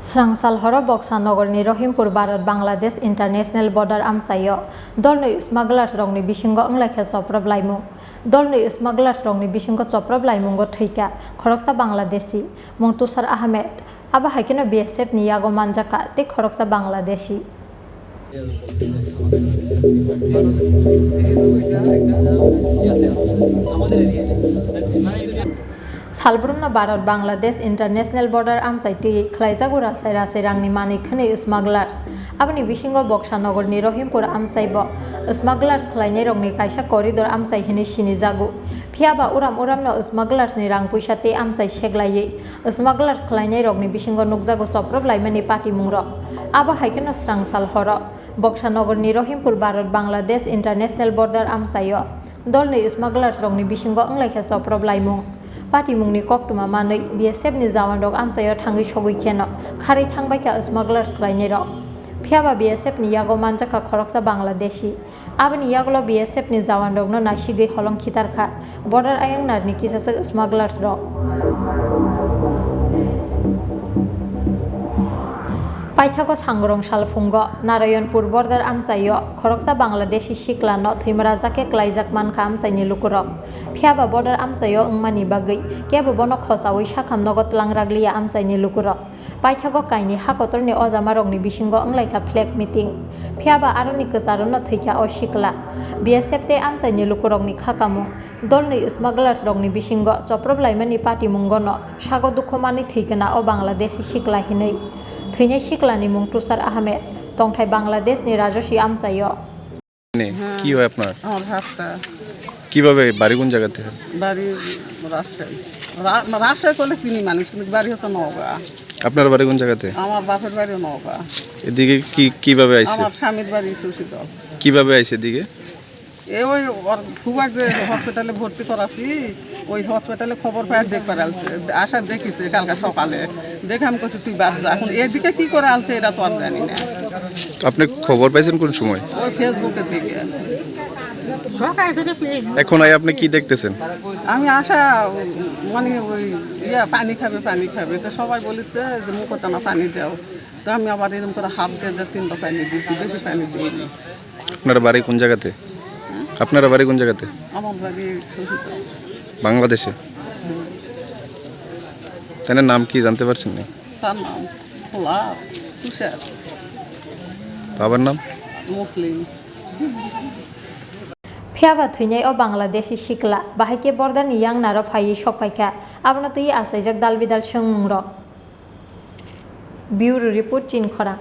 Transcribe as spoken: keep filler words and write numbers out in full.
Srangsal horo Boksa Nogorni Rohimpur Bharat Bangladesh International Border amchaio dolni smugglers rokni bisingo wnglaikha choprop laimung. Dolni smugglers rokni bisingo choprop laimungo thwikha khoroksa Bangladeshi, mung Tusar Ahmed, abo hai kheno B S F ni yago manjakha tei khoroksa Bangladeshi. Salbrumno Bharat Bangladesh International Border amchai twi khlaijago rasai rasai rangni manwi khwnwi smugglers. Aboni bisingo Boksa Nogorni Rohimpur amchaibo smugglers khlainairokni kaisa corridor amchai hwnwi sinijago. Phiyaba uram uramno smugglers ni rang puisa tei amchai seglaiwi smugglers khlainairokni bisingo nukjago choprop laimani patimungrok. Abo hai kheno srangsal horo Boksa Nogorni Rohimpur Bharat Bangladesh International Border amchaio dolni smugglers rokni bisingo wnglaikha choprop laimung. Patimungni koktwma manwi B S F ni jawan rok amchaio thangwi sogwi kheno kharwi thangbaikha smugglers khlainairok. Phiyaba B S F ni yago manjakha khoroksa Bangladeshi. Aboni yagulo B S F ni jawan rokno naisigwi holong khitarkha. Border ayang narni kisasa smugglers rok. Paithago sangrong salphungo Narayanpur border amchaio khoroksa Bangladeshi siklano thwimarajakhe klaijak mankha amchaini lukurok. Phiyaba border amchaio wngmani bagwi kebo bono khochaui sakham nogo tlang ragliya amchaini lukurok. Paithago kaini ha kotorni ojamarokni bisingo wnglaikha flag meeting. Phiyaba aroni kwcharono thwikha o sikla. B S F tei amchaini lukurokni khakamung, dolni smugglers rokni bisingo choprop laimani patimungono sago dukhu manwi thwikha o Bangladeshi sikla hinwi. Thwinai siklani mung Tusar Ahmed, tongthai Bangladeshni Rajoshi amchaio. নে, হ্যাঁ। কি হয় আপনার? আমার ভাতটা। কিভাবে, বাড়ি কোন জায়গাতে? বাড়ি রাজশাহী। রা-, রাজশাহী করলে চিনি মানুষ, কিন্তু বাড়ি হচ্ছে নওগাঁ। আপনার বাড়ি কোন জায়গাতে? আমার বাপের বাড়িও নওগাঁ। এদিকে কি, কিভাবে আইছে? আমার স্বামীর বাড়ি সুশীতল। কিভাবে আইছে এদিকে? এ ওই ওর ফুফার যে হসপিটালে ভর্তি করাছি, ওই হসপিটালে খবর পায় দেখবার আলছে, আশা দেখিছে কালকে সকালে। দেখে আমি কইছি, "তুই বাদ যা।" এখন এদিকে কি করে আলছে, এটা তো আর জানি না। আপনি খবর পাইছেন কোন সময়? ওই Facebook-এর দিকে। এখন আই আপনি কি দেখতেছেন? আমি আশা, মানে, ওই, ইয়া, পানি খাবে, পানি খাবে। তো সবাই বলেছে যে, "মুখে তো না পানি দাও।" তো আমি আবার এরকম করে হাত দিয়ে, দিয়ে তিনটা পানি দিয়েছি, বেশি পানি দিইনি। আপনার বাড়ি কোন জায়গাতে? হ্যাঁ? আপনার বাড়ি কোন জায়গাতে? আমার বাড়ি সুশীতল। বাংলাদেশে? হুম। তার নাম কি জানতে পারছেন না? তার নাম ভোলা তুষার। বাবার নাম? মুসলিম। Phiyaba thwinai o Bangladeshi sikla bahai khe border ni yang naro phaiwi sok phaikha, abono twiwi achaijak dal bidal swngmungrok. Bureau Report, Chinkhorang.